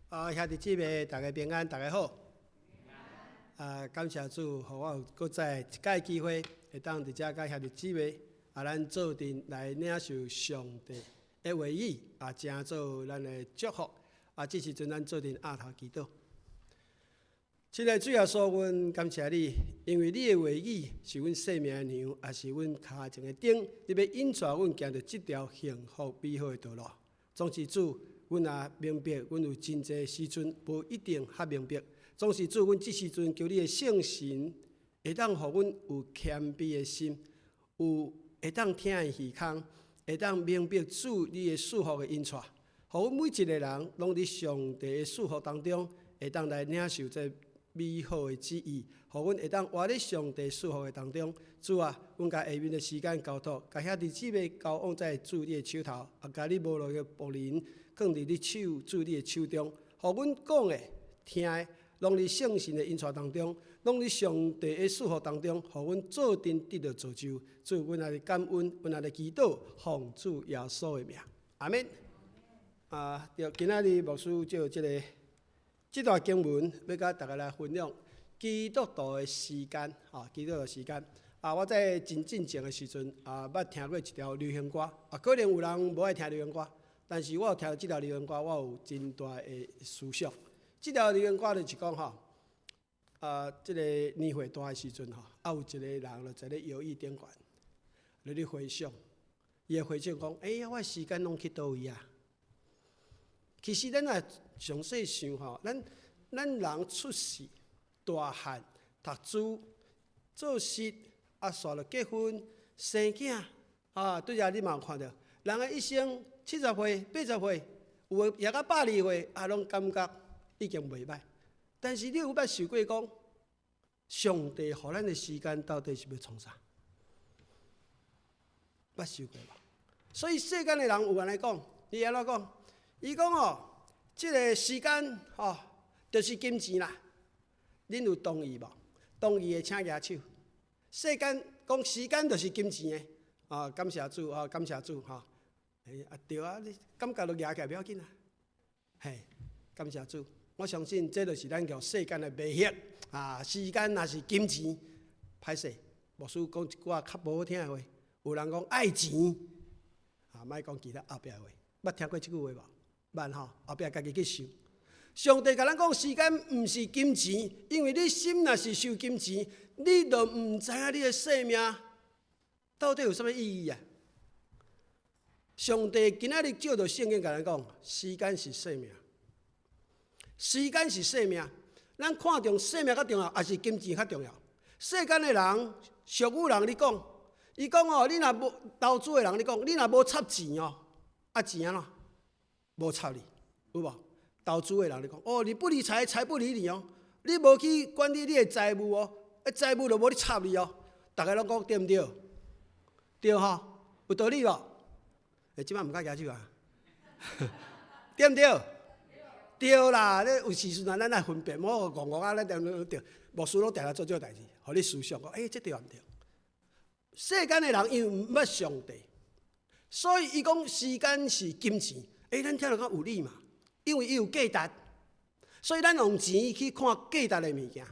啊，兄弟姊妹，大家平安，大家好。啊，感謝主，予我有閣再一擺機會，會當佇遮佮兄弟姊妹，啊，咱做陣來領受上帝的話語，啊，成做咱的祝福。啊，這時陣咱做陣阿頭祈禱。親愛的主耶穌，阮感謝你，因為你的話語是阮生命的糧，也是阮跤前的燈，你欲引帶阮行著這條幸福美好的道路。總是主，阮也明白，阮有真濟時陣無一定較明白。總是主，阮這時陣求你的聖神會當予阮有謙卑的心，有會當聽的耳孔，會當明白主你的祝福的引帶，予阮每一個人攏佇上帝的祝福當中，會當來領受這美好的旨意，予阮會當活佇上帝祝福的當中。主啊，阮共下面的時間交託，共兄弟姊妹交往在主你的手頭，啊，共你無路的僕人囥佇你手，主你的手中，予阮講的、聽的，攏佇聖神的引帶當中，攏佇上帝的祝福當中，予阮做陣得著造就。主，阮來感恩，阮來祈禱，奉主耶穌的名，阿們。啊，對，今仔日牧師借這个這段經文，欲共大家來分享基督徒的時間，吼，基督徒的時間。啊，我在真進前的時陣，啊，捌聽過一條流行歌，啊，可能有人無愛聽流行歌，但是我有聽著這條流行歌，我有真大的思想。這條流行歌就是講吼，啊，這个年歲大的時陣吼，啊，有一個人就坐咧搖椅頂懸，咧回想，伊會回想講，欸呀，我的時間攏去佗位啊？其實咱若詳細想吼，咱人出世、大漢、讀書、做事，啊，煞著結婚、生囝，啊，對遮你嘛有看著，人的一生70歲、80歲，有的也到120歲，啊，攏感覺已經袂䆀。但是你有捌想過講，上帝予咱的時間到底是欲創啥？捌想過無？所以世間的人有按呢講，伊按怎講？伊講哦，這个時間吼，就是金錢啦。恁有同意無？同意的請舉手。世間講時間就是金錢的，啊，感謝主啊，感謝主吼。欸，啊對啊，你感覺都舉起來欲要緊啊。嘿，感謝主，我相信這就是咱叫世間的迷惑啊。時間若是金錢，歹勢，牧師講一寡較無好聽的話。有人講愛錢，啊，莫講其他後壁的話，捌聽過這句話無？捌吼，後壁家己去想。上帝共咱講，時間毋是金錢，因為你心若是想金錢，你就毋知影你的生命到底有啥物意義啊？上帝今仔日借著聖經共咱講，時間是生命，時間是生命。咱看重生命較重要，抑是金錢較重要？世間的人，俗語人咧講，伊講哦，你若無投資的人咧講，你若無插錢哦，啊錢按怎？無插你，有無？投資的人咧講，哦，你不理財，財不理你哦。你無去管理你的財務哦，啊，財務就無咧插你哦。逐家攏講對毋對？對吼，有道理無？欸，這擺毋敢舉手啊？對毋對？對啦，你有時陣啊，咱愛分辨，莫戇戇啊，咱定定對。牧師攏定定做這個代誌，予你思想講，欸，這對毋對？世間的人因為毋捌上帝，所以伊講時間是金錢。欸，咱聽著講有理嘛？因為伊有價值，所以咱用錢去看價值的物件，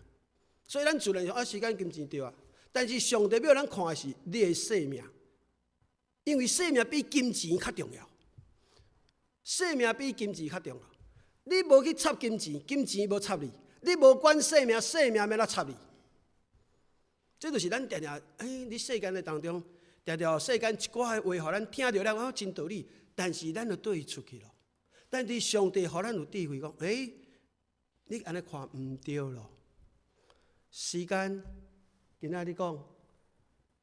所以咱自然說啊，時間金錢對啊。但是上帝欲咱看的是你的生命，因為生命比金錢較重要。生命比金錢較重要。你無去插金錢，金錢無插你；你無管生命，生命欲按怎插你？這就是咱定定欸，佇世間的當中，定定世間一寡的話，予咱聽著了，講真道理，但是咱就對伊出去咯。但是上帝予咱有智慧，講，欸，你按呢看毋對咯。時間，今仔日講，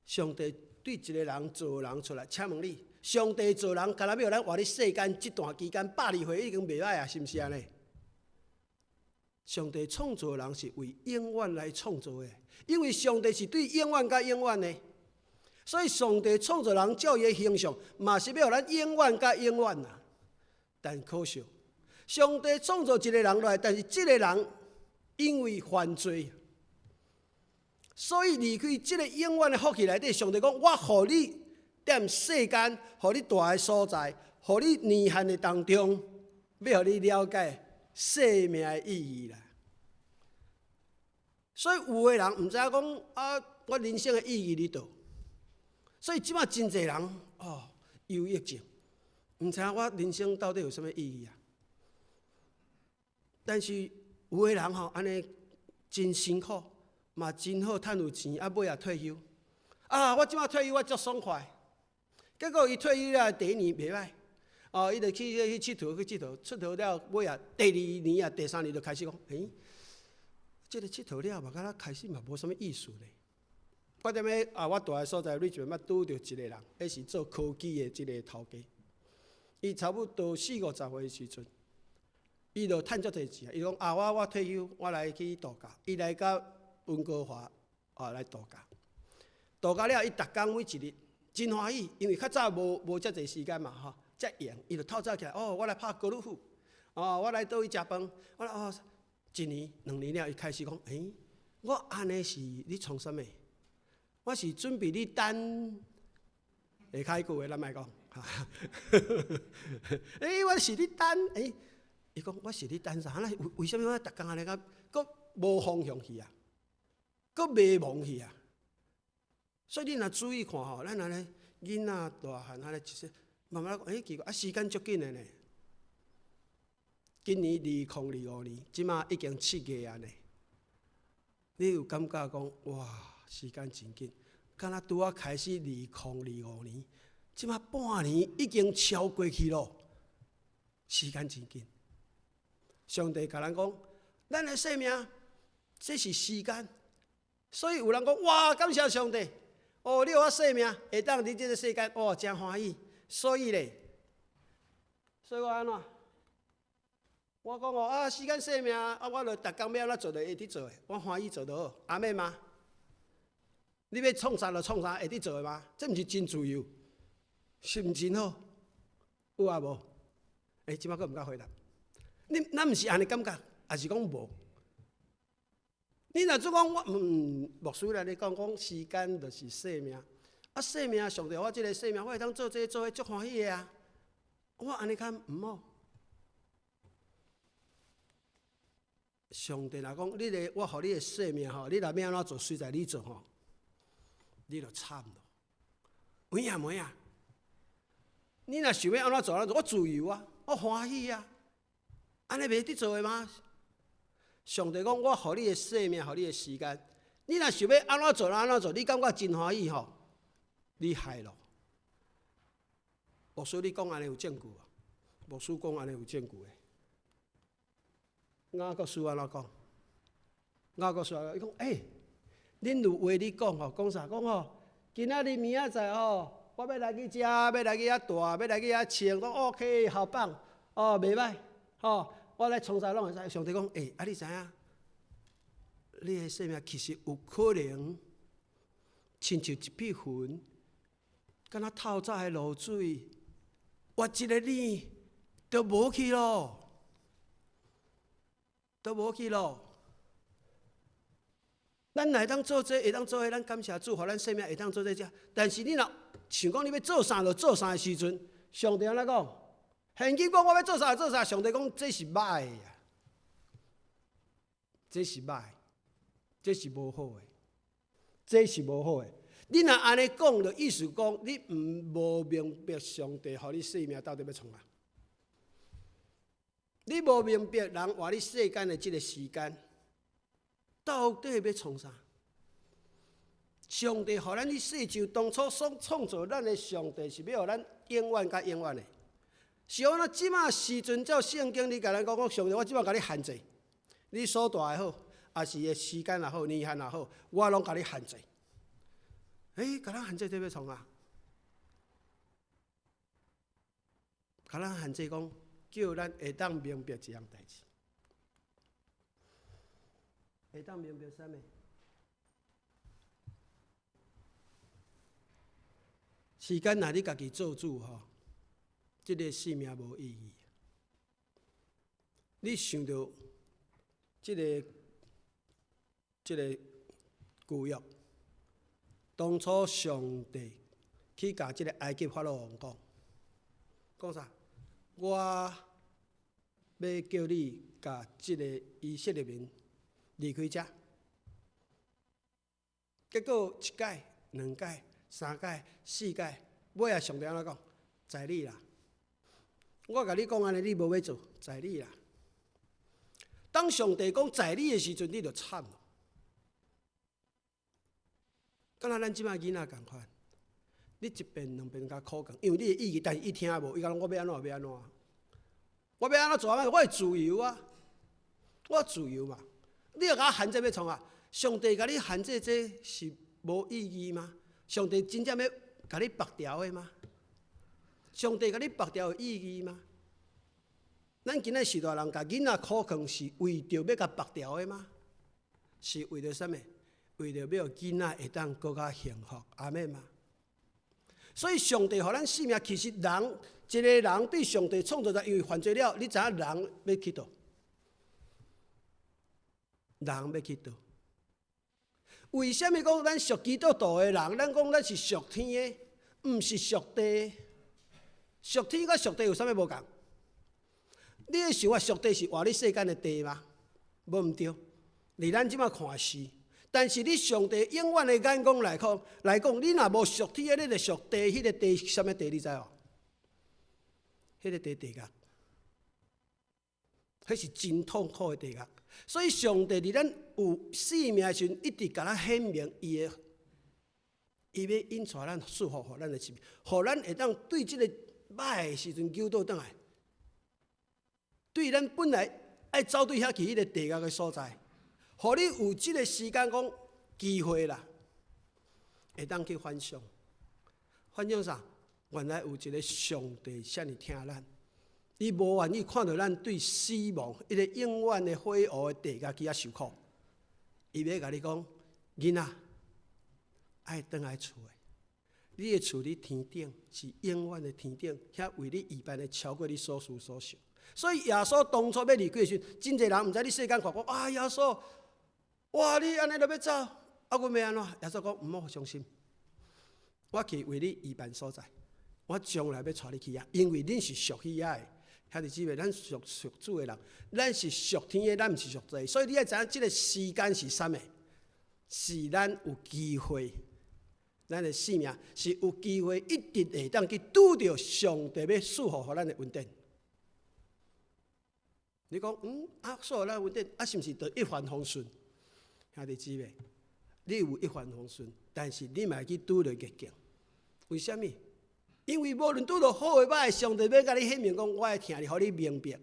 上帝對一個人造人出來，請問你，上帝造人，敢若欲咱活佇世間這段期間，120歲已經袂䆀啊，是毋是按呢？上帝創造人是為永遠來創造的，因為上帝是對永遠佮永遠的，所以上帝創造人照伊的形象，嘛是欲予咱永遠佮永遠啊。但可惜，上帝創造一個人來，但是這個人因為犯罪，所以離開這個永遠的福氣內底。上帝講：我予你踮世間，予你蹛的所在，予你年限的當中，欲予你了解生命的意義啦。所以有的人毋知影講啊，我人生的意義佇佗。所以這馬真濟人哦，憂鬱症，毋知影我人生到底有啥物意義啊？但是有的人吼，按呢真辛苦，嘛真好趁有錢，啊尾仔退休。啊，我這馬退休我足爽快。結果伊退休了，第一年袂䆀，哦，伊就去去𨑨迌去𨑨迌，𨑨迌了尾仔第二年啊，第三年就開始講，欸，這個𨑨迌了嘛，敢若開始嘛無啥物意思咧。我踮咧啊，我蹛的所在，你就捌拄著一個人，彼是做科技的這個頭家。伊差不多四五十歲的時陣，伊就趁足濟錢啊！伊講啊，我退休，我來去度假。伊來到溫哥華啊來度假。度假了，伊逐工每一日真歡喜，因為較早無遮濟時間嘛，吼，才閒，伊就透早起來，哦，我來拍高爾夫，哦，我來佗位食飯，我來哦，一年、2年了，伊開始講，欸，我按呢是咧創啥物？我是準備咧等下跤一句話，咱莫講。欸，我是咧等，欸，伊講我是咧等啥？那為啥物我逐工按呢閣閣無方向去啊？閣迷茫去啊？所以你若注意看吼，咱按呢囡仔大漢按呢一說，慢慢講，欸，奇怪，啊，時間足緊的呢。今年2025年，這馬已經7月啊呢。你有感覺講，哇，時間真緊，敢若拄仔開始2025年，這馬半年已經超過去咯。時間真緊。上帝共咱講，咱的生命，這是時間。所以有人講，哇，感謝上帝，哦，你予我生命會當佇這個世間，哇，真歡喜。所以咧，所以我按怎？我講哦，啊，時間生命，啊，我就逐工欲按怎做就會佇做的，我歡喜做就好，阿們嗎？你欲創啥就創啥，會佇做的嗎？這毋是真自由，是毋真好？有啊無？欸，這馬閣毋敢回答。你咱毋是按呢感覺，抑是講無？你若做講我，牧師來你講講時間就是生命，啊，生命上帝予我這個生命，我會當做這個做彼個足歡喜的啊！我按呢較毋好。上帝若講，你的我予你的生命吼，你若欲按怎做，隨在你做吼，你就慘咯。有影無影？你若想欲按怎做按怎做，我自由啊，我歡喜啊，按呢袂得做的嗎？上帝講，我予你的生命，予你的時間，你若想欲按怎做按怎做，你感覺真歡喜吼，你害咯。牧師，你講按呢有證據無？牧師講按呢有證據的。雅各書按怎講？雅各書按怎，伊講，欸，恁有話咧講吼，講啥？講吼，今仔日明仔載吼，我欲來去遮，欲來去遐大，欲來去遐穿，講 OK，好棒，哦，袂䆀，吼，我來創啥攏會使。上帝講，欸，啊，你知影？你的生命其實有可能親像一片雲，敢若透早的露水，劃一个臉就無去咯。都無去咯。咱會當做這個，會當做彼個，咱感謝主，予咱生命會當做這這。但是你若想講你欲做啥就做啥的時陣，上帝按怎講？現今講我欲做啥就做啥，上帝講這是歹的啊，這是歹，這是無好的，這是無好的。你若按呢講，就意思講你毋無明白上帝予你生命到底欲創啥。你無明白人活佇世間的這個時間，到底欲創啥？上帝予咱佇世上當初所創造咱的上帝，是欲予咱永遠佮永遠的。是按怎這馬時陣照聖經，你共咱講講上帝，我這馬共你限制，你所在也好，抑是的時間也好，年限也好，我攏共你限制。欸，共咱限制這欲創啥？共咱限制講。叫咱會當明白一項代誌，會當明白啥物？時間若你家己做主吼，這个生命無意義。你想著這个這个舊約，當初上帝去共這个埃及法老王講，講啥？我欲叫你共這个以色列民離開遮。結果一擺、兩擺、三擺、四擺，尾仔上帝按怎講？在你啦！我共你講按呢，你無欲做，在你啦。當上帝講在你的時陣，你就慘咯。敢若咱這擺囡仔仝款，你一遍兩遍共苦講，因為你的意義，但是伊聽無，伊講我欲按怎欲按怎，我欲按怎做，我會自由啊，我自由嘛。你欲共我限制欲創啥？上帝共你限制這是無意義嗎？上帝真正欲共你縛牢的嗎？上帝共你縛牢有意義嗎？咱今仔時代人共囡仔苦勸是為著欲共縛牢的嗎？是為著啥物？為著欲予囡仔會當閣較幸福，阿們嗎？所以上帝予咱生命，其實人一个人對上帝創造者，因為犯罪了，你知影人欲去佗？人欲去佗？為啥物講咱屬基督徒的人，咱講咱是屬天的，毋是屬地的？屬天佮屬地有啥物無仝？你會想啊，屬地是活佇世間的地嗎？無毋對，佇咱這馬看是，但是你上帝永遠的眼光來講，你若無屬天的，你就屬地，彼个地是啥物地？你知無？彼个地地獄，彼是真痛苦的地獄。所以上帝佇咱有生命的時陣，一直共咱顯明伊的，伊欲引帶咱賜福予咱的生命，予咱會當對這个歹的時陣救倒轉來，對咱本來愛走對遐去彼个地獄的所在，予你有這个時間講機會啦，會當去反省，反省啥？原來有一个上帝遮爾疼咱，伊無願意看著咱對死亡，彼个永遠的火湖的地獄去遐受苦。伊欲共你講，囡仔，愛轉來厝的，你的厝佇天頂，是永遠的天頂，遐為你預備的超過你所思所想。所以耶穌當初欲離開的時陣，真濟人毋知佇世間看講啊，耶穌，哇，你按呢就欲走，啊，阮欲按怎？耶穌講毋好傷心，我去為你預辦所在，我將來欲帶你去遐，因為恁是屬彼遐的，兄弟姊妹，咱屬主的人，咱是屬天的，咱毋是屬地，所以你愛知影這个時間是啥物？是咱有機會，咱的生命是有機會一直會當去拄著上帝欲賜福予咱的恩典。你講，啊，賜予咱恩典，啊，是毋是就一帆風順？兄弟姊妹，你有一帆風順，但是你嘛會去拄著逆境。為啥物？因為無論拄著好的歹的，上帝欲共你顯明講，我會疼你，予你明白。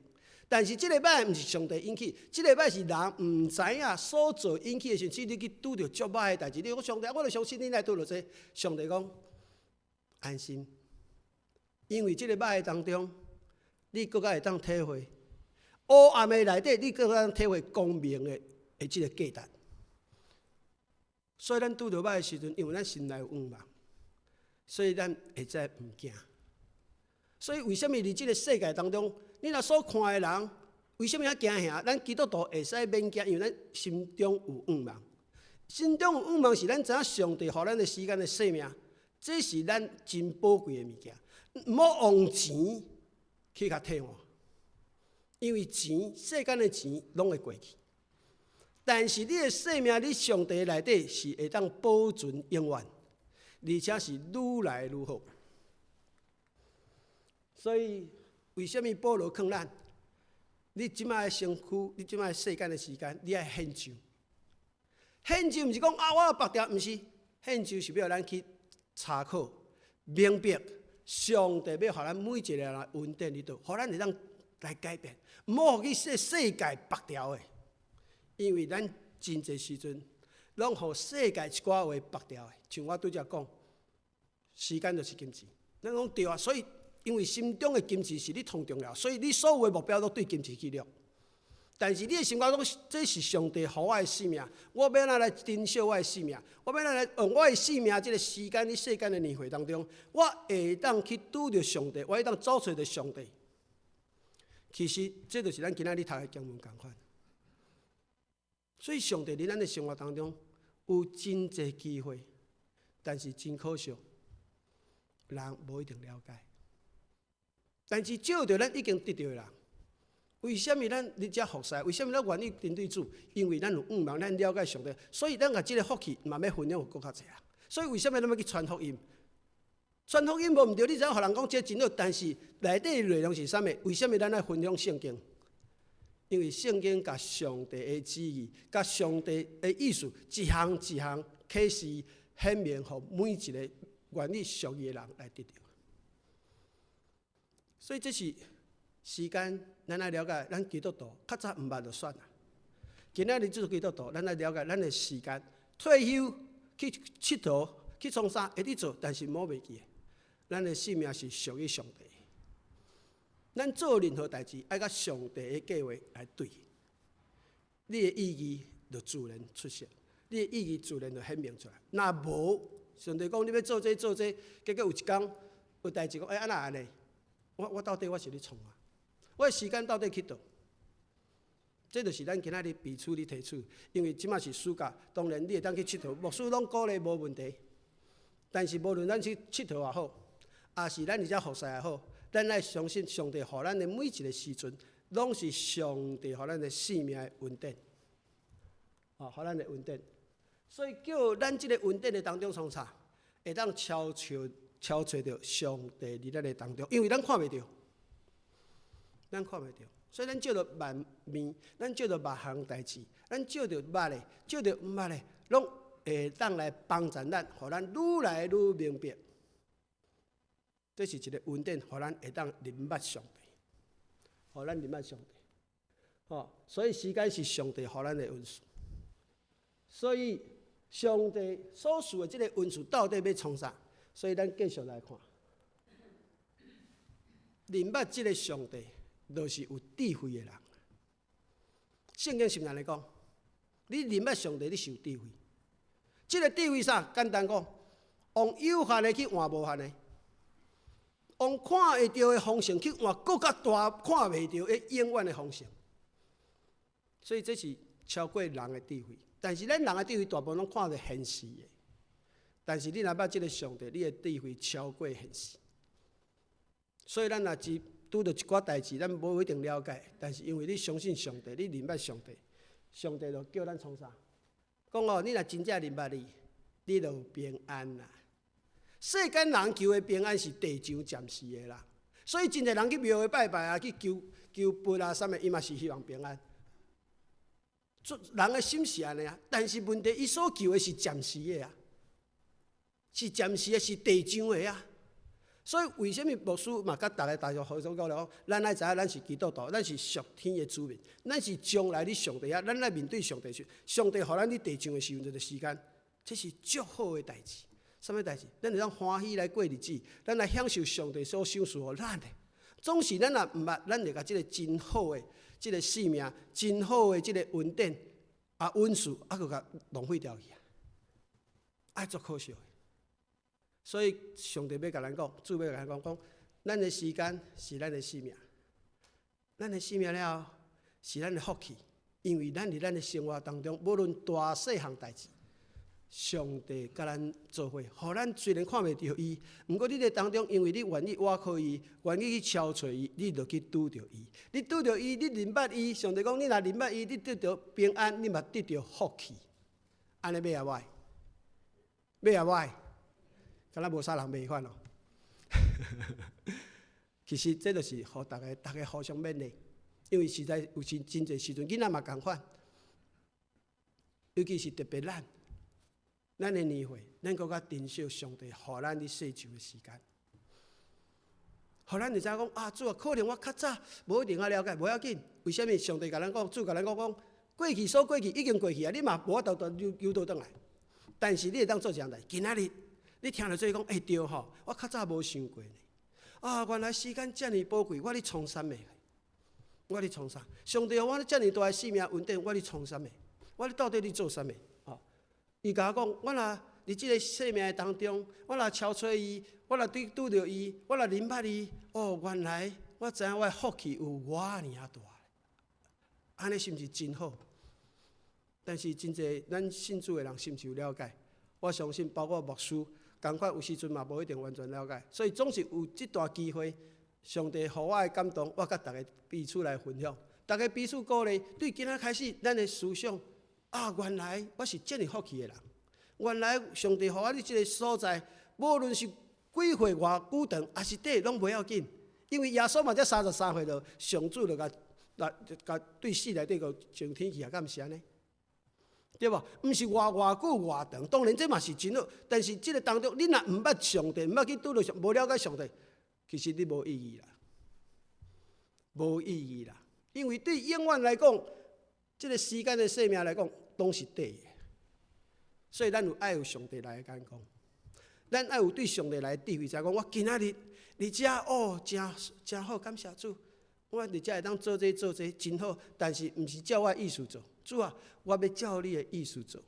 但是這个歹毋是上帝引起，這个歹是人毋知影所做引起的時陣，你去拄著足歹的代誌。你講上帝，我著相信你來拄著這個。上帝講安心，因為這个歹的當中，你閣較會當體會黑暗的內底，你閣較體會光明的這个價值。所以咱拄著歹的時陣，因為咱心內有向望，所以咱會使毋驚。所以為啥物佇這个世界當中，你若所看的人，為啥物遐驚嚇？咱基督徒會使免驚，因為咱心中有向望。心中有向望是咱知影上帝予咱的時間的生命，這是咱真寶貴的物件。毋好用錢去共替換，因為錢，世間的錢攏會過去。但是你的生命，佇上帝內底是會當保存永遠，而且是愈來愈好。所以，為啥物保羅勸咱？你這擺的身軀，你這擺世間的時間，你愛獻上。獻上毋是講啊，我縛牢，毋是獻上是欲予咱去查考、明白上帝欲予咱每一个人的恩典佇佗，予咱會當來改變，毋好予去世界縛牢的。因為咱真濟時陣，攏予世界一寡話縛牢的。像我拄才講，時間就是金錢，咱講對啊，所以。因為心中的金錢是你上重要，所以你所有的目標都對金錢去了。但是你的心肝講，這是上帝予我的生命，我欲按怎來珍惜我的生命？我欲按怎來用我的生命這个時間，佇世間的年歲當中，我會當去拄著上帝，我會當走揣著上帝。其實，這就是咱今仔日讀的經文仝款。所以，上帝佇咱的生活當中有真濟機會，但是真可惜，人無一定了解。但是，照著咱已經得著的人，為啥物咱佇遮服侍？為啥物咱願意跟隨主？因為咱有向望，咱了解上帝，所以咱共這个福氣嘛欲分享予閣較濟人。所以為啥物咱欲去傳福音？傳福音無毋對，你知影予人講這真好，但是內底內容是啥物？為啥物咱愛分享聖經？因為聖經共上帝的旨意、共上帝的意思，一項一項啟示顯明，予每一個願意屬伊的人來得著。所以這是時間，咱愛了解，咱基督徒較早毋捌就算啦。今仔日做基督徒，咱愛了解咱的時間。退休去𨑨迌去創啥會佇做，但是莫袂記，咱的生命是屬於上帝。咱做任何代誌，愛佮上帝的計劃來對。你的意義就自然出現，你的意義自然就顯明出來。若無，上帝講你欲做這做這，結果有一工有代誌講，欸，按怎按呢？我到底我是咧創啥？我的時間到底去佗？這就是咱今仔日彼此咧提醒，因為這馬是暑假，當然你會當去𨑨迌，牧師攏鼓勵無問題。但是無論咱去𨑨迌也好，抑是咱佇遮服侍也好，咱愛相信上帝予咱的每一個時陣，攏是上帝予咱的生命的恩典，哦，予咱的恩典。所以叫咱這个恩典的當中創啥，會當超超超揣著上帝佇咱的當中，因為咱看袂著，咱看袂著，所以咱借著萬面，咱借著萬項代誌，咱借著捌的，借著毋捌的，攏會當來幫助咱，予咱愈來愈明白。這是一個恩典，予咱會當認捌上帝，予咱認捌上帝。吼，所以時間是上帝予咱的恩賜。所以上帝所賜的這个恩賜到底欲創啥？所以咱繼續來看，認捌這个上帝，就是有智慧的人。聖經是毋是按呢講？你認捌上帝，你是有智慧。這个智慧啥？簡單講，用有限的去換無限的，用看會著的豐盛去換閣較大看袂著的永遠的豐盛。所以這是超過人的智慧。但是咱人的智慧大部分攏看著現實的。但是你若捌這个上帝，你的智慧超過現實。所以咱若是拄著一寡代誌，咱無一定了解。但是因為你相信上帝，你認捌上帝，上帝就叫咱創啥？講哦，你若真正認捌伊，你就有平安啦。世間人求的平安是地上暫時的啦，所以真濟人去廟會拜拜啊，去求求佛啊，啥物，伊嘛是希望平安。做人的心是按呢啊，但是問題，伊所求的是暫時的啊，是暫時的，是地上的啊。所以為啥物牧師嘛佮逐个大眾好所講了？咱愛知影，咱是基督徒，咱是屬天的子民，咱是將來佇上帝遐，咱來面對上帝時，上帝予咱佇地上的時陣，這個時間，這是足好的代誌。啥物代誌？咱會當歡喜來過日子，咱來享受上帝所賞賜予咱的。總是咱若毋捌，咱會共這个真好的這个生命，真好的這个恩典啊恩賜，啊閣共浪費掉去啊！愛足可惜的。所以上帝欲共咱講，主欲共咱講，講咱的時間是咱的生命，咱的生命了後是咱的福氣，因為咱佇咱的生活當中，無論大細項代誌，上帝佮咱做伙，予咱雖然看袂著伊，毋過你佇當中，因為你願意倚靠伊，願意去超揣伊，你就去拄著伊。你拄著伊，你認捌伊，上帝講你若認捌伊，你得著平安，你嘛得著福氣。按呢欲抑無愛？欲抑無愛？敢若無啥人袂款哦。其實這就是予逐个，逐个互相勉勵，因為實在有真真濟時陣，囡仔嘛仝款，尤其是特別咱，咱的年歲，咱閣較珍惜上帝予咱佇世上的時間，予咱會知影講啊，主啊，可能我較早無一定愛了解，無要緊。為啥物上帝共咱講，主共咱講講，過去所過去已經過去啊，你嘛無法度倒扭倒轉來。但是你會當做一項代，今仔日你聽著這講，欸對吼，我較早無想過呢。啊，原來時間遮爾寶貴，我咧創啥物？我咧創啥？上帝予我遮爾大的生命恩典，我咧創啥物？我咧到底咧做啥物？吼，伊共我講，我若佇這个生命的當中，我若超揣伊，我若對拄著伊，我若認捌伊，哦，原來我知影我的福氣有偌爾大，按呢是毋是真好？但是真濟咱信主的人是毋是有了解？我相信，包括牧師，仝款有時陣嘛無一定完全了解，所以總是有這段機會，上帝予我的感動，我佮逐个彼此來分享。逐家彼此鼓勵，對今仔開始，咱的思想啊，原來我是遮爾福氣的人。原來上帝予我佇這个所在，無論是幾歲偌久長，抑是短，攏袂要緊。因為耶穌嘛才33歲就上主就共來共對死內底個升天去啊，敢毋是按呢？對無？毋是偌偌久偌長，當然這嘛是真好。但是這个當中，你若毋捌上帝，毋捌去拄著上，無了解上帝，其實你無意義啦，無意義啦。因為對永遠來講，這个時間的生命來講，攏是短的。所以咱有愛有上帝來的眼光，咱愛有對上帝來的智慧，知影講我今仔日佇遮哦，誠誠好，感謝主。我佇遮會當做這做這真好，但是毋是照我的意思做。主啊，我欲照你的意思做。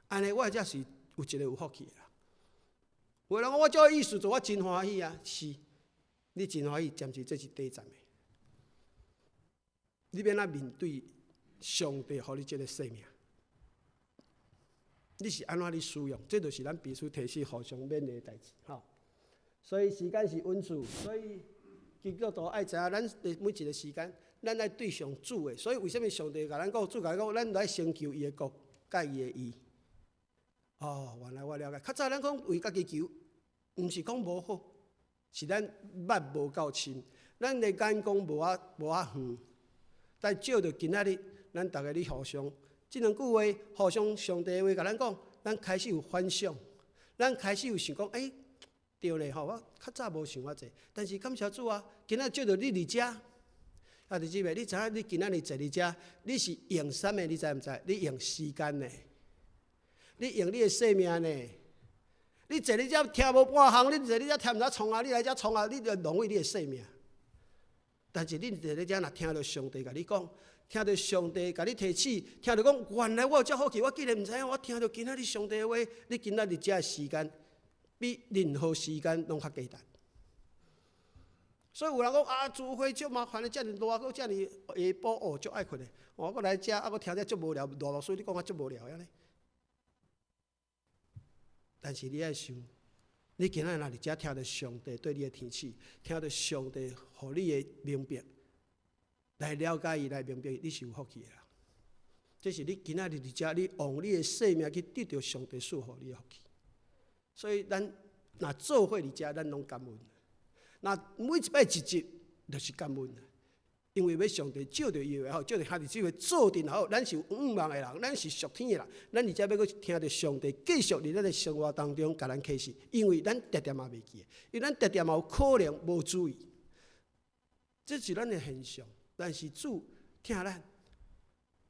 按呢，我才是有一个有福氣的人。有的人講我照我意思做，我真歡喜啊！是，你真歡喜，暫時這是短暫的。你欲按怎面對上帝予你這个生命？你是按怎咧使用？這就是咱彼此提醒、互相勉勵的代誌，吼。所以時間是恩賜，所以基督徒愛知影咱的每一个時間，咱愛對上主的。所以為啥物上帝共咱講，主共咱講，咱愛先求伊的國，佮伊的義。哦，原來我了解。較早咱講為家己求，毋是講無好，是咱捌無夠深，咱的眼光無遐無遐遠。但借著今仔日，咱逐家咧互相，這兩句話，互相上帝的話共咱講，咱開始有反省，咱開始有想講，欸，對咧吼，我較早無想遐濟，但是感謝主啊，今仔借著你佇遮，啊，弟姊妹，你知影你今仔日坐佇遮，你是用啥物？你知毋知？你用時間呢？你用你的生命呢？你坐佇遮聽無半項，你坐佇遮聽毋知創啊，你來遮創啊，你就浪費你的生命。但是你坐佇遮若聽著上帝共你講，聽著上帝共你提醒，聽著講原來我有遮福氣，我竟然毋知影。我聽著今仔日上帝的話，你今仔日遮的時間比任何時間攏較價值。所以有人講啊，聚會足麻煩的，遮爾熱，閣遮爾下晡哦，足愛睏的。我閣來遮，啊，閣聽這足無聊，賴牧師你講啊足無聊按呢。但是你愛想，你今仔日若佇遮聽著上帝對你的提醒，聽著上帝予你的明白，來了解伊，來明白伊，你是有福氣的啦。這是你今仔日佇遮，你用你的生命去得著上帝賜予你的福氣。所以咱若做伙佇遮，咱攏感恩。若每一擺一集，就是感恩。因為欲上帝借著伊的話，借著兄弟姊妹做陣好，咱是有向望的人，咱是屬天的人，咱而且欲閣聽著上帝繼續佇咱的生活當中共咱啟示，因為咱常常嘛袂記得，因為咱常常嘛有可能無注意，這是咱的現象。但是主疼咱，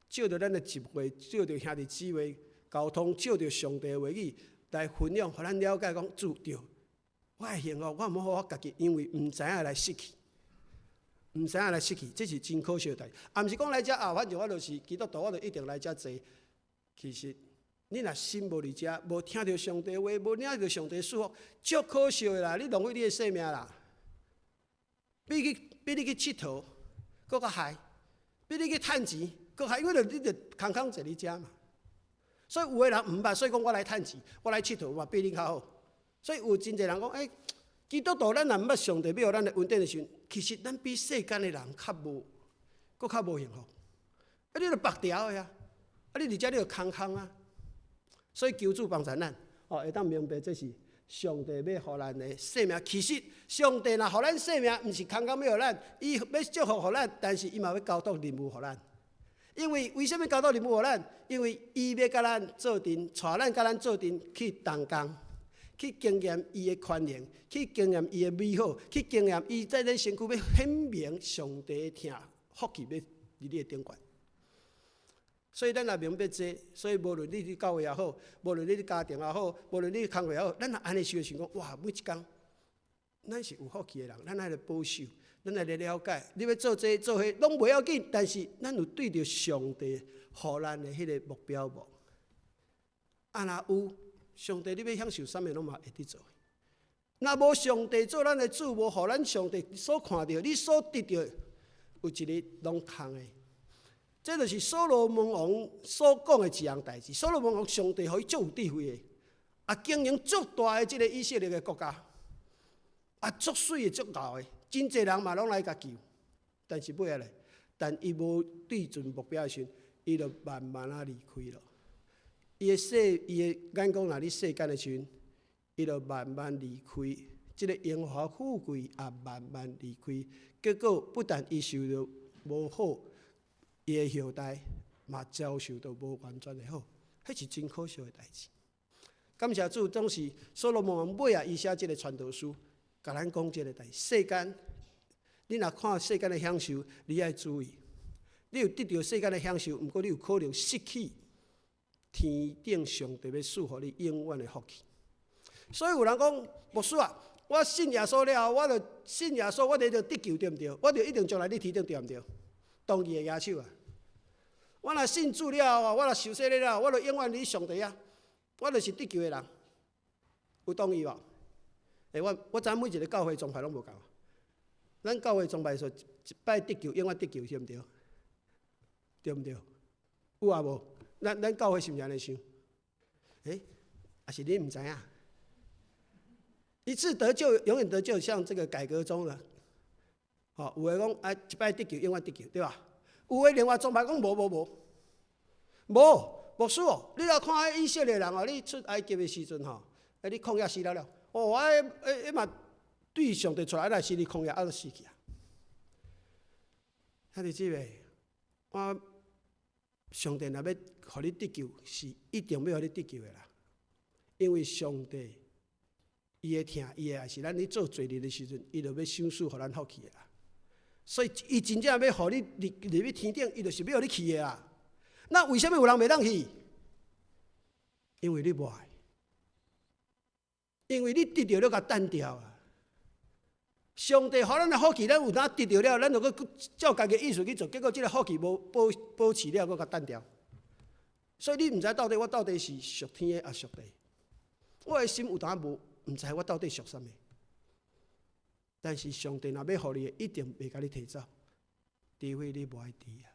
借著咱的集會，借著兄弟姊妹溝通，借著上帝的話語來分享，予咱了解講主對，我的幸福，我毋好我家己，因為毋知影來失去。毋知影來失去，這是真可惜的代誌。啊，毋是講來遮啊，反正我就是基督徒，我就一定來遮坐。其實，你若心無佇遮，無聽著上帝話，無領著上帝祝福，足可惜的啦！你浪費你的生命啦。比你去𨑨迌，閣較害；比你去趁錢，閣害，因為你就空空坐佇遮嘛。所以有的人毋捌，所以講我來趁錢，我來𨑨迌嘛比恁較好。所以有真濟人講，欸，基督徒咱若毋捌上帝欲予咱的恩典的時陣，其實咱比世間的人較無，閣較無幸福。啊，你著縛牢的啊！啊，你佇遮你著空空啊！所以求主幫助咱，哦，會當明白這是上帝欲予咱的生命。其實上帝若予咱生命，毋是空空欲予咱，伊欲祝福予咱，但是伊嘛欲交託任務予咱。因為為啥物交託任務予咱？因為伊欲共咱做陣，帶咱共咱做陣去同工，去經驗伊的權能，去經驗伊的美好，去經驗伊在咱身軀欲顯明上帝的疼福氣欲佇你的頂懸。所以咱若明白這，所以無論你佇教會也好，無論你佇家庭也好，無論你佇工課也好，咱若按呢想想講，哇，每一工，咱是有福氣的人，咱愛來保守，咱愛來了解。你欲做這做彼攏袂要緊，但是咱有對著上帝予咱的彼个目標無？啊，若有上帝，你欲享受啥物攏嘛會得做。若無上帝做咱的主，無予咱上帝所看著，你所得著，有一日攏空的。這就是所羅門王所講的一項代誌。所羅門王上帝予伊足有智慧的，啊，經營足大的這个以色列的國家，啊，足媠的足𠢕的，真濟人嘛攏來共求。但是尾仔咧，但伊無對準目標的時陣，伊就慢慢仔離開了。伊的眼光若佇世間的時陣，伊就慢慢離開。這個榮華富貴也慢慢離開，結果不但伊受著無好，伊的後代嘛遭受著無完全的好，彼是真可惜的代誌。感謝主，總是所羅門王尾仔，伊寫這個傳道書，共咱講這個代誌。世間，你若看世間的享受，你愛注意，你有得著世間的享受，毋過你有可能失去天頂上帝欲賜予你永遠的福氣。所以有人講，牧師啊，我信耶穌了後，我就信耶穌，我就得救對毋對？我就一定將來佇天頂對毋對？當伊會舉手啊！我若信主了後，我若受洗禮了後，我就永遠佇上帝啊！我就是得救的人，有同意無？欸，我知影每一个教會宗派攏無仝。咱教會宗派說一擺得救，永遠得救，對毋對？對毋對？有抑無？咱教會是毋是按呢想？欸，抑是你毋知影？一次得救，永遠得救，像這個改革宗的，吼，有的講啊，一擺得救，永遠得救，對吧？有的另外宗派講無無無，無牧師哦，你若看彼以色列人哦，你出埃及的時陣吼，啊，佇曠野死了了，哦，啊，彼嘛對上帝出來來死佇曠野，啊，就死去啊。兄弟姊妹，我上帝若欲予你得救，是一定欲予你得救的啦，因為上帝伊的疼，伊的愛是咱咧做罪人的時陣，伊就欲賞賜予咱福氣的啦。所以，伊真正欲予你入去天頂，伊就是欲予你去的啦。那為啥物有人袂當去？因為你無愛，因為你得著了，共擲掉啊。上帝予咱的福氣，咱有當得著了，咱就閣照家己的意思去做，結果這個福氣無保持了，閣共擲掉。所以你毋知到底我到底是屬天的，抑屬地？我的心有當無，毋知我到底屬啥物。但是上帝若欲予你的，一定袂共你提走，除非你無愛佇啊，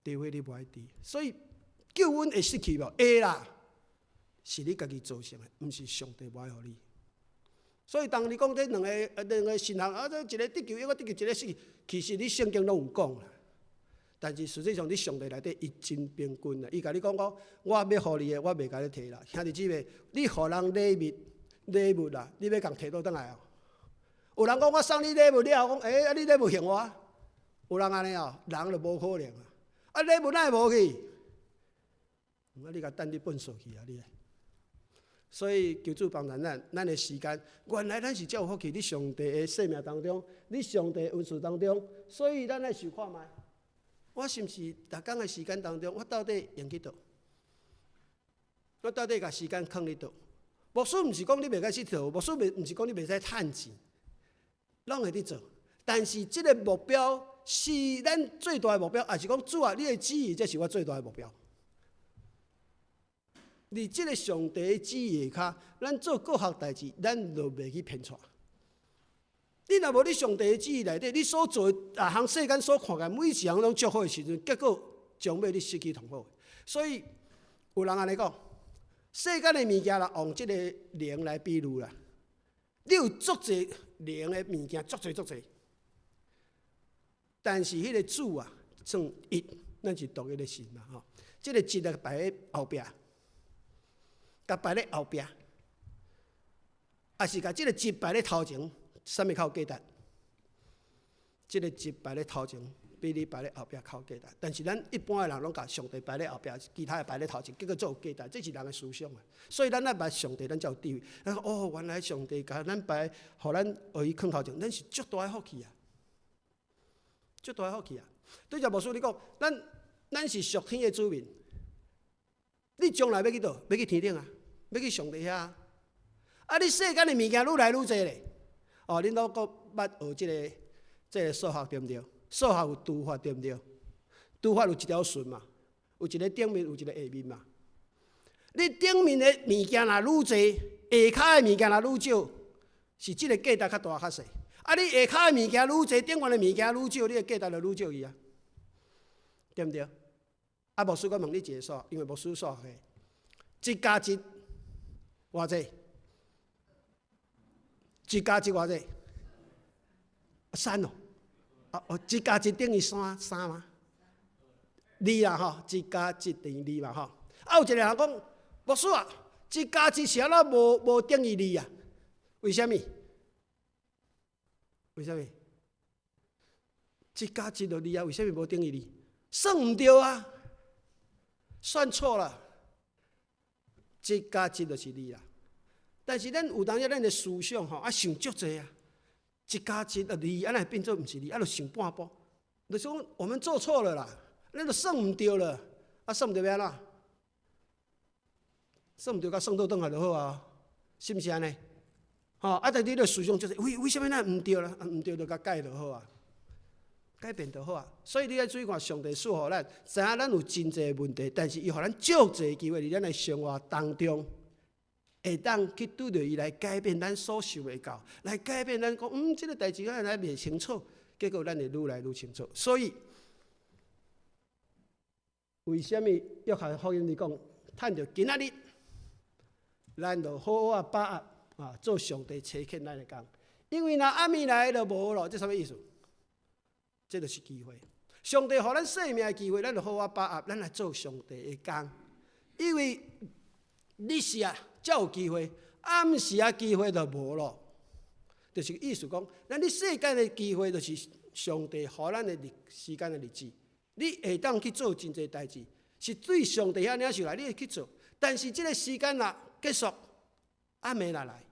除非你無愛佇。所以救恩會失去無？會啦，是你家己造成的，毋是上帝無愛予你。所以當你講這兩個神學啊，這一個得救，一個得救，一個失去，其實你聖經攏有講啦。但是實際上，佇上帝內底，伊真平均啦。伊共你講講，我欲予你的，我袂共你提啦。兄弟姊妹，你予人禮物，禮物啦，你欲共提倒轉來哦。有人講我送你禮物了後，講欸，啊你禮物還我？有人按呢哦，人就無可能啊。啊禮物哪會無去？啊你共擲佇糞埽去啊你！所以求主幫助咱，咱的時間，原來咱是遮有福氣，佇上帝的生命當中，佇上帝的恩賜當中，所以咱愛想看覓。我是毋是逐工的時間當中，我到底用去佗？我到底共時間囥佇佗？牧師毋是講你袂使去佗，牧師袂毋是講你袂使趁錢，攏會佇做。但是這个目標是咱最大的目標，抑是講主啊，你的旨意這是我最大的目標。佇這个上帝的旨意下跤，咱做各項代誌，咱就袂去偏錯。你若無佇上帝的旨意內底，你所做的逐項世間所看見每一項攏足好的時陣，結果終尾你失去痛苦。所以有人按呢講，世間的物件啦，用這个零來比喻啦。你有足濟零的物件，足濟足濟，但是彼个主啊，算一，咱是獨一的神嘛吼。這个一啊擺佇後壁，共擺佇後壁，抑是共這个一擺佇頭前，啥物較有價值？這个一擺佇頭前，比你擺佇後壁較有價值。但是咱一般的人攏共上帝擺佇後壁，其他的擺佇頭前，結果足有價值。這是人的思想啊。所以咱愛捌上帝，咱才有智慧。咱講哦，原來上帝共咱擺，予咱予伊囥頭前，咱是足大的福氣啊！足大的福氣啊！對只牧師你講，咱是屬天的子民，你將來欲去佗？欲去天頂啊？欲去上帝遐啊？啊！你世間的物件愈來愈濟咧。哦，恁攏閣捌學這個數學對毋對？數學有除法對毋對？除法有一條順嘛，有一个頂面，有一个下面嘛。你頂面的物件若愈濟，下跤的物件若愈少，是這个價值較大較細。啊，你下跤的物件愈濟，頂懸的物件愈少，你的價值就愈少去啊，對毋對？啊，牧師閣問你一个數，因為牧師數學的，一加一偌濟？一加一偌濟？三哦。哦哦，一加一等於三三嗎？二啦吼，一加一等於二嘛吼。啊，有一個人講，牧師啊，一加一是按怎無等於二啊？為啥物？為啥物？一加一就二啊，為啥物無等於二？算毋對啊，算錯了。一加一就是二啦。但是咱有當時咱的思想吼，啊想足濟啊，一加一就二，按怎會變做毋是二？啊，就想半步，就是講我們做錯了啦，咱就算毋對了，啊算毋對欲按怎？算毋對，共算倒轉來就好啊，是毋是按呢？吼，啊，但是你的思想就是，為啥物咱毋對啦？毋對就共改就好啊，改變就好啊。所以你愛注意看，上帝賜予咱，知影咱有真濟問題，但是伊予咱足濟機會，佇咱的生活當中，會當去拄著伊來改變咱所想袂到，來改變咱講，這个代誌敢來袂清楚，結果咱會愈來愈清楚。所以，為啥物約翰福音裡講，趁著今仔日，咱就好好啊把握啊，做上帝差遣咱的工。因為若暗暝來就無咯，這啥物意思？這就是機會。上帝予咱生命的機會，咱就好好把握，咱來做上帝的工。因為日時啊，才有機會，暗時啊機會就無咯。就是意思講，咱佇世間的機會，就是上帝予咱的日時間的日子，你會當去做真濟代誌，是對上帝遐領受來，你會去做。但是這个時間若結束，暗暝若來，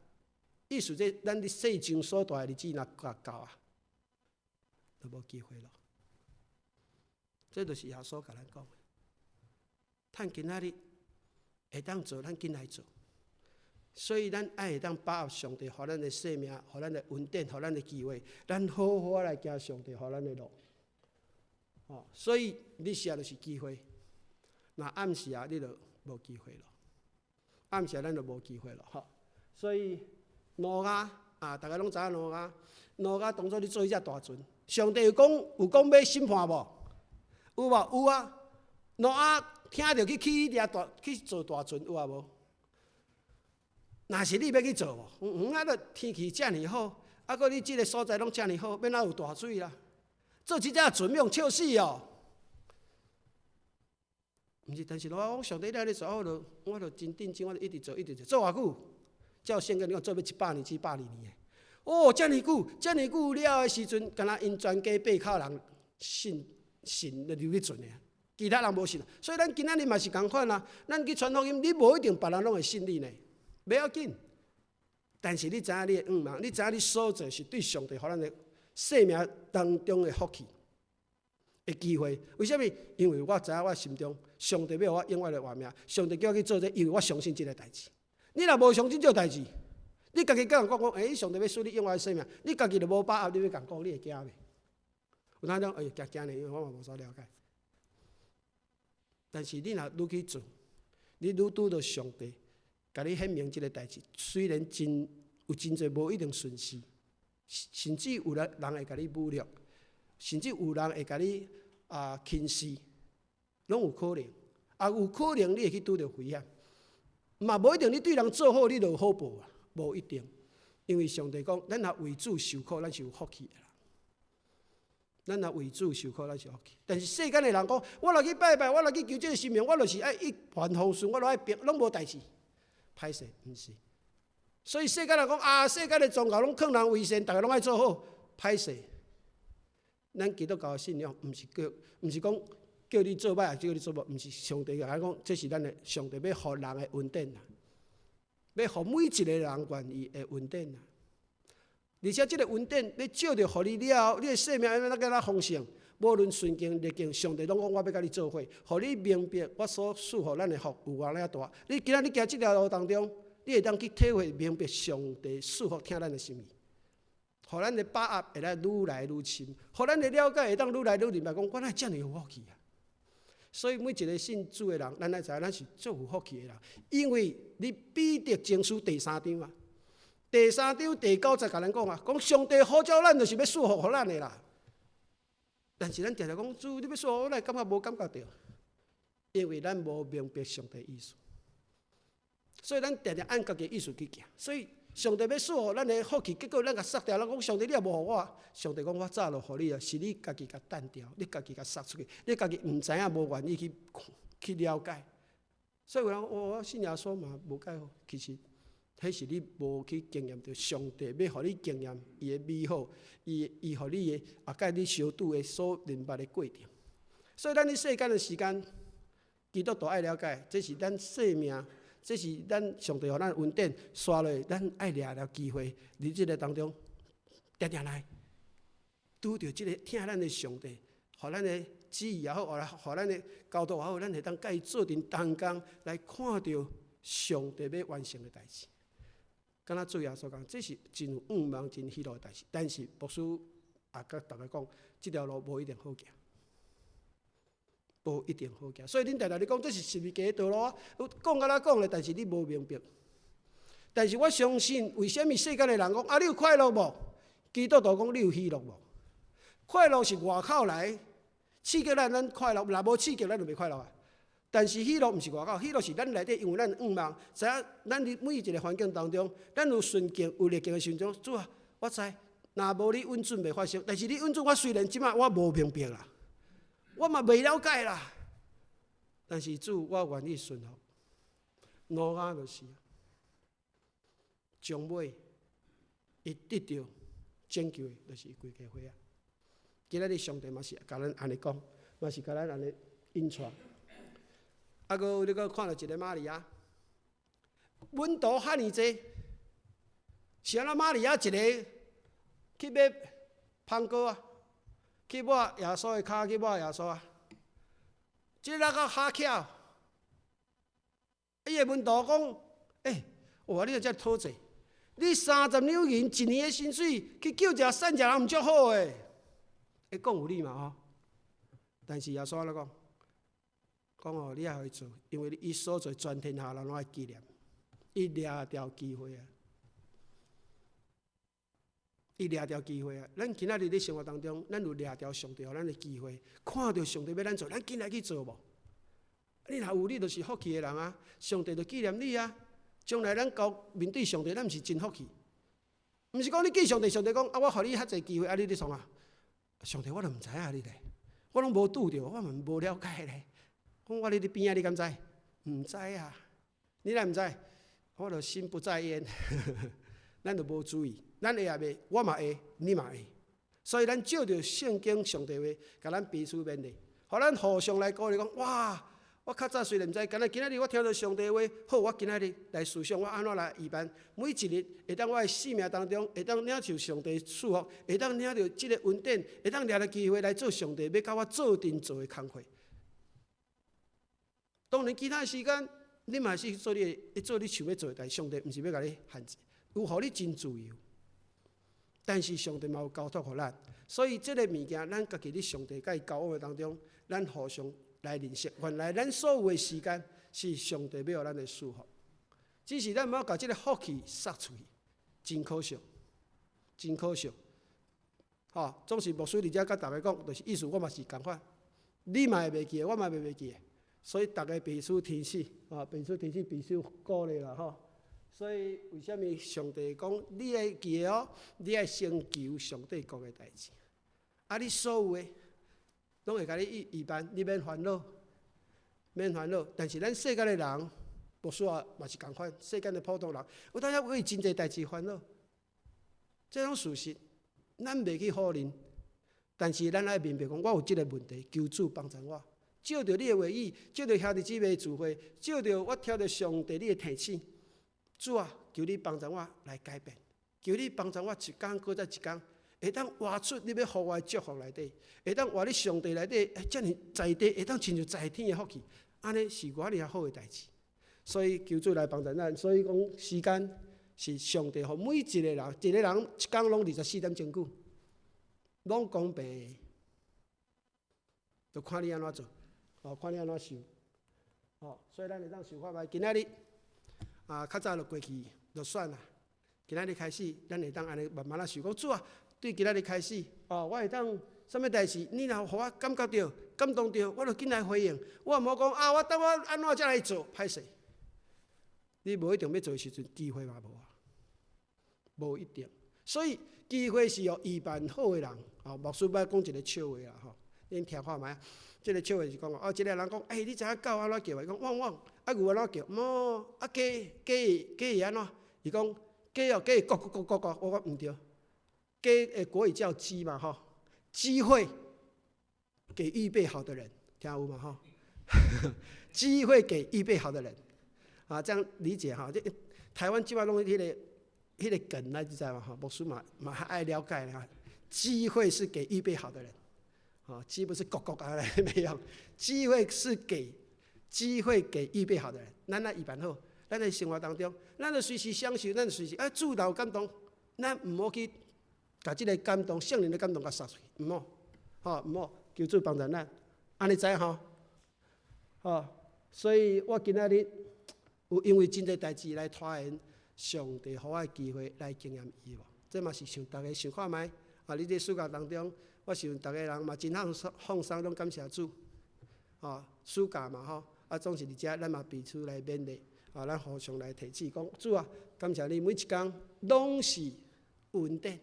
意思這咱佇世上所蹛的日子若到啊，就無機會咯。這就是耶穌共咱講的。趁今仔日會當做，咱緊來做。所以咱愛會當把握上帝予咱的生命，予咱的恩典，予咱的機會，咱好好來行上帝予咱的路。哦，所以日時就是機會，若暗時啊，你就無機會咯。暗時咱就無機會咯，吼。所以挪亞啊，逐家攏知影挪亞，挪亞當初咧做彼隻大船，上帝有講欲審判無？有無？有啊。挪亞聽著去起彼隻大去做大船，有啊無？若是你欲去做無？啊，著天氣遮爾好，啊，閣你這个所在攏遮爾好，欲哪有大水啦？做這隻船欲予笑死哦！毋是，但是我講上帝你按呢做，我就真認真，我就一直做，一直做，做偌久？照聖經講做欲100年至120年的。哦，遮爾久，遮爾久了的時陣，敢若𪜶全家八口人信信就入去船的，其他人無信。所以咱今仔日嘛是仝款啊，咱去傳福音，你無一定別人攏會信你呢，袂要緊。但是你知影你的願望，你知影你所做是對上帝予咱的生命當中的福氣的機會。為啥物？因為我知影我心中上帝欲予我永遠的活命，上帝叫我去做這個，因為我相信這个代誌。你若無相信這个代誌，你家己共人講講，欸，上帝欲賜你永遠的生命，你家己就無把握，你欲共講，你會驚袂？有當講，哎，驚驚呢，因為我嘛無啥了解。但是你若愈去做，你愈拄著上帝，共你顯明這个代誌，雖然真有真濟無一定順遂，甚至有人會共你侮辱，甚至有人會共你啊輕視，攏有可能。啊，有可能你會去拄著危險，嘛無一定你對人做好，你就有好報啊，無一定。因為上帝講，咱若為主受苦，咱是有福氣的啦。咱若為主受苦，咱是有福氣。但是世間的人講，我若去拜拜，我若去求這个神明，我就是愛一帆風順，我都愛平，攏無代誌。歹勢，毋是。所以世間人講啊，世間的宗教攏勸人為善，逐家攏愛做好，歹勢。咱基督教的信仰，毋是叫，毋是講叫你做歹，抑叫你做無，毋是上帝共咱講，這是咱的上帝欲予人的恩典啊，欲予每一个人願意的恩典啊。而且這个恩典，欲借著予你了後，你的生命按怎閣較豐盛？無論順境逆境，上帝攏講我欲佮你做伙，予你明白我所賜予咱的福有偌爾大。你今仔日行這條路當中，你會當去體會明白上帝賜福疼咱的心意，予咱的把握會來愈來愈深，予咱的了解會當愈來愈明白，講我哪會遮爾有福氣啊！所以每一个信主的人，咱愛知影咱是足有福氣的人，因為佇彼得前書第三章啊，第三章第九節共咱講啊，講上帝呼召咱，就是欲賜福予咱的啦。但是咱定定講主，你欲賜福，我會感覺無感覺著？因為咱無明白上帝意思，所以咱定定按家己意思去行。所以上帝欲賜予咱的福氣，結果咱共捒掉，咱講上帝你也無予我，上帝講我早就予你啊，是你家己共擲掉，你家己共捒出去，你家己毋知影，無願意去了解。所以有人講，我信耶穌嘛無解好，其實彼是你無去經驗著上帝欲予你經驗伊的美好，伊予你的啊，佮你相拄的所明白的過程。所以咱佇世間的時間，基督徒愛了解，這是咱生命，這是咱上帝予咱恩典，紲落咱愛掠著機會，佇這个當中，定定來拄著這个疼咱的上帝，予咱的旨意也好，予咱的交託也好，咱會當佮伊做陣同工來看著上帝欲完成的代誌。敢若主耶穌講，這是真有向望、真喜樂的代誌。但是牧師也佮逐家講，這條路無一定好行，無一定好行。所以恁定定咧講，這是十字架的道路啊。講敢若講咧，但是你無明白。但是我相信，為啥物世間的人講啊？你有快樂無？基督徒講你有喜樂無？快樂是外口來刺激咱，咱快樂；若無刺激，咱就袂快樂啊。但是喜樂毋是外口，喜樂是咱內底，因為咱向望，知影咱佇每一个環境當中，咱有順境有逆境的時陣，主啊，我知，若無你允准袂發生。但是你允准我，雖然這擺我無明白啦，我嘛袂了解啦，但是主，我願意順服。挪亞就是，終尾伊得著拯救的，就是伊規家伙仔。今仔日上帝嘛是共咱按呢講，嘛是共咱按呢引帶。啊，閣你閣看著一个瑪利亞，門徒遐爾濟，是按怎瑪利亞一个去買香膏啊，去抹耶穌的跤，去抹耶穌啊。這个較巧，伊的門徒講：欸，哇，你遮討濟，你30兩銀一年的薪水去救濟散食人，毋足好的。會講有理嘛吼？但是耶穌按怎講？講哦，你愛予伊做，因為伊所做全天下人攏愛紀念，伊掠著機會啊！伊掠著機會啊！咱今仔日佇生活當中，咱有掠著上帝予咱的機會，看著上帝欲咱做，咱緊來去做無？你若有，你就是福氣的人啊！上帝就紀念你啊！將來咱交面對上帝，咱毋是真福氣。毋是講你見上帝，上帝講啊，我予你遐濟機會，啊，你咧創啥？上帝我都毋知影你咧，我攏無拄著，我嘛無了解咧。講我佇你邊仔，你敢知？毋知啊！你若毋知？我就心不在焉，咱就無注意。咱會抑袂？我嘛會，你嘛會。所以咱借著聖經上帝話，共咱彼此勉勵，予咱互相來鼓勵講：哇！我較早雖然毋知，敢若今仔日我聽著上帝話，好，我今仔日來思想，我按怎來預辦？每一日會當我的生命當中，會當領受上帝賜福，會當領著這个恩典，會當掠著機會來做上帝欲佮我做陣做的工課。當然，其他時間你嘛是做你的，做你想欲做的，但上帝毋是欲共你限制，有予你真自由。但是上帝嘛有交託予咱，所以這个物件，咱家己佇上帝佮伊交往的當中，咱互相來認識。原來咱所有的時間是上帝欲予咱的祝福，只是咱無共這个福氣捒出去，真可惜，真可惜。吼，總是牧師佇遮佮逐家講，就是意思我嘛是仝款，你嘛會袂記得，我嘛會袂記得。所以逐家彼此提醒，啊，彼此提醒，彼此鼓勵啦，吼。所以為啥物上帝講你愛記得哦？你愛先求上帝國的代誌，啊，你所有的攏會共你預預辦，你免煩惱，免煩惱。但是咱世間的人，無需要嘛是仝款，世間的普通人，有當時為真濟代誌煩惱，這攏事實，咱袂去否認。但是咱愛明白講，我有這个問題，求主幫助我。借著你的話語，借著兄弟姊妹的聚會，借著我聽著上帝你的提醒，主啊，求你幫助我來改變，求你幫助我一工閣再一工，會當活出你欲予我的祝福內底，會當活佇上帝內底，遮爾在地，會當親像在天的福氣，按呢是偌爾好的代誌。所以求主來幫助咱。所以講時間是上帝予每一個人，一個人一工攏24點鐘久，攏公平的，就看你按怎做。哦，看你按怎想，哦，所以咱會當想看覓。今仔日啊，較早就過去就算啦。今仔日開始，咱會當按呢慢慢仔想講，主啊，對今仔日開始，哦，我會當啥物代誌，你若予我感覺著、感動著，我就緊來回應。我毋好講啊，我等我按怎才來做，歹勢。你無一定欲做的時陣，機會嘛無啊。無一定。所以機會是予預備好的人。哦，牧師欲講一个笑話啦，吼，恁聽看覓啊？這个笑話是講哦，一个人講，欸，你知影狗按怎叫無？伊講汪汪，啊牛按怎叫？哞，啊雞雞雞會按怎？伊講雞哦，雞會咕咕咕咕咕，我講毋對，雞的國語叫雞嘛，吼，機會給預備好的人，聽有嘛，吼？機會給預備好的人，啊，這樣理解哈？這台灣這擺攏彼个梗，你知無？吼，牧師嘛嘛較愛了解哈。機會是給預備好的人，啊，雞不是咕咕啊，沒有，機會是給機會給預備好的人。咱愛預備好，咱佇生活當中，咱就隨時享受，咱隨時啊，主若有感動，咱毋好去共這个感動，聖靈的感動共殺去，毋好，吼，毋好，求主幫助咱，按呢知吼，吼，所以我今仔日有因為真濟代誌來拖延上帝予我的機會來經驗伊無？這嘛是想逐家想看覓。啊！你佇暑假當中，我想逐个人嘛真放鬆，放鬆攏感謝主。吼，暑假嘛吼，啊總是佇遮，咱嘛彼此來勉勵，啊，咱互相來提醒，講主啊，感謝你每一工攏是恩典。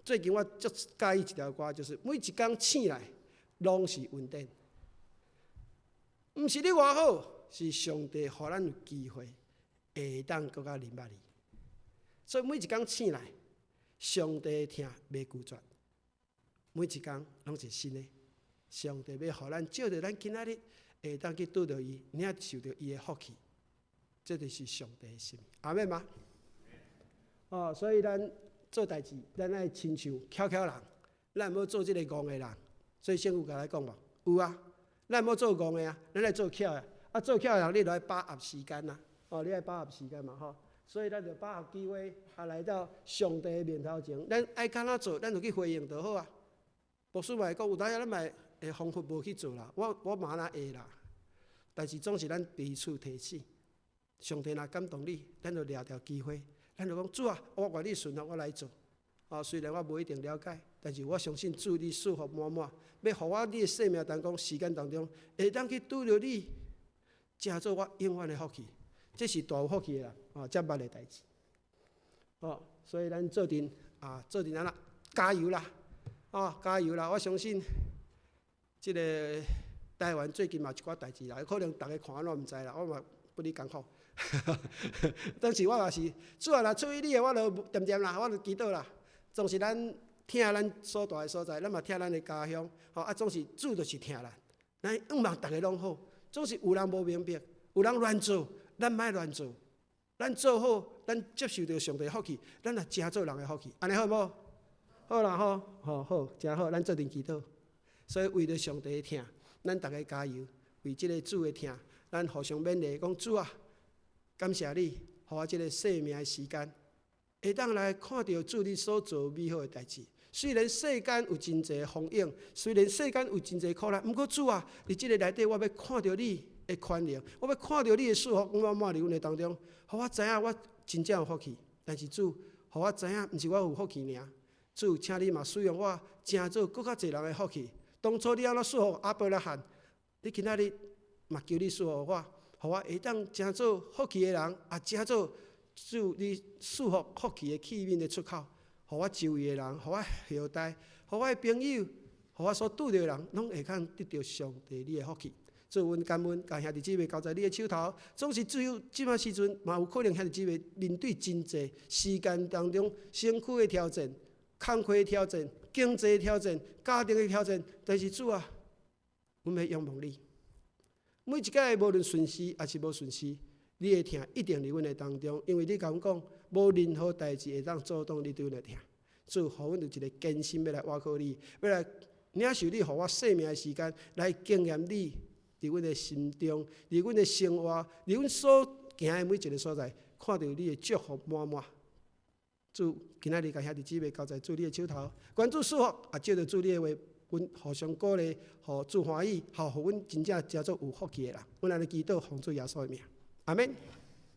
最近我足佮意一條歌，就是每一工醒來攏是恩典。毋是你偌好，是上帝予咱有機會會當閣較認捌伊。所以每一工醒來，上帝的疼袂拒絕，每一工攏是新的。上帝欲予咱藉著咱今仔日會當去拄著伊，領受著伊的福氣，這就是上帝的心。阿們嗎？哦，所以咱做代誌，咱愛親像巧巧人，咱毋好做這个戇的人。所以聖經有共咱講無？有啊，咱毋好做戇的啊，咱愛做巧的。啊，做巧的人，你著愛把握時間啊。哦，你愛把握時間嘛，吼。所以咱就把握機會，啊，來到上帝的面頭前，咱愛按怎做，咱就去回應就好啊。牧師嘛會講，有當時咱嘛會方法無去做啦，我嘛若會啦。但是總是咱彼此提醒，上帝若感動你，咱就掠著機會，咱就講主啊，我願意順服，我來做。啊，雖然我無一定了解，但是我相信主你賜福滿滿，欲予我佇生命當中時間當中，會當去拄著你，成做我永遠的福氣。這是大有福氣的啦，哦，才捌的代誌。哦，所以咱做陣啊，做陣按怎加油啦，哦，加油啦！我相信，這个台灣最近嘛有一寡代誌啦，可能逐家看按怎毋知啦，我嘛不離艱苦。當時我也是，主啊，若出於你的，我就恬恬啦，我就祈禱啦。總是咱疼咱所蹛的所在，咱嘛疼咱的家鄉，吼啊，總是主就是疼咱，咱向望逐家攏好，總是有人無明白，有人亂做。咱莫亂做，咱做好，咱接受著上帝福氣，咱也成做人的福氣，按呢好無？好啦吼，好好，誠好，咱做陣祈禱。所以為著上帝的疼，咱逐家加油，為這个主的疼，咱互相勉勵，講主啊，感謝你，予我這个生命的時間，會當來看著主你所做美好的代誌。雖然世間有真濟風湧，雖然世間有真濟苦難，毋過主啊，佇這个內底，我欲看著你的寬容，我欲看著你的祝福滿滿佇阮的當中，予我知影我真正有福氣。但是主，予我知影，毋是我有福氣爾。主，請你嘛使用我，成做閣較濟人的福氣。當初你按怎祝福亞伯拉罕，你今仔日嘛求你祝福我，予我會當成做福氣的人，也成做主你祝福福氣的器皿的出口，予我周圍的人，予我後代，予我的朋友，予我所拄著的人，攏會當得著上帝你的福氣。主，阮感恩，共兄弟姊妹交在你的手頭，總是只有這擺時陣，嘛有可能兄弟姊妹面對真濟時間當中身軀的挑戰、工課的挑戰、經濟的挑戰、家庭的挑戰，但是主啊，阮欲仰望你。每一擺無論順時抑是無順時，你的疼一定佇阮的當中，因為你共阮講，無任何代誌會當阻擋你對阮的疼。主，予阮有一个堅心欲來倚靠你，欲來領受你予我生命的時間，來經驗你。佇阮的心中，佇阮的生活，佇阮所行的每一个所在，看著你的祝福滿滿。主，今仔日共兄弟姊妹交在主你的手頭，願主祝福，也藉著主你的話，阮互相鼓勵，予主歡喜，予阮真正成做有福氣的人。阮按呢祈禱，奉主耶穌的名，阿們。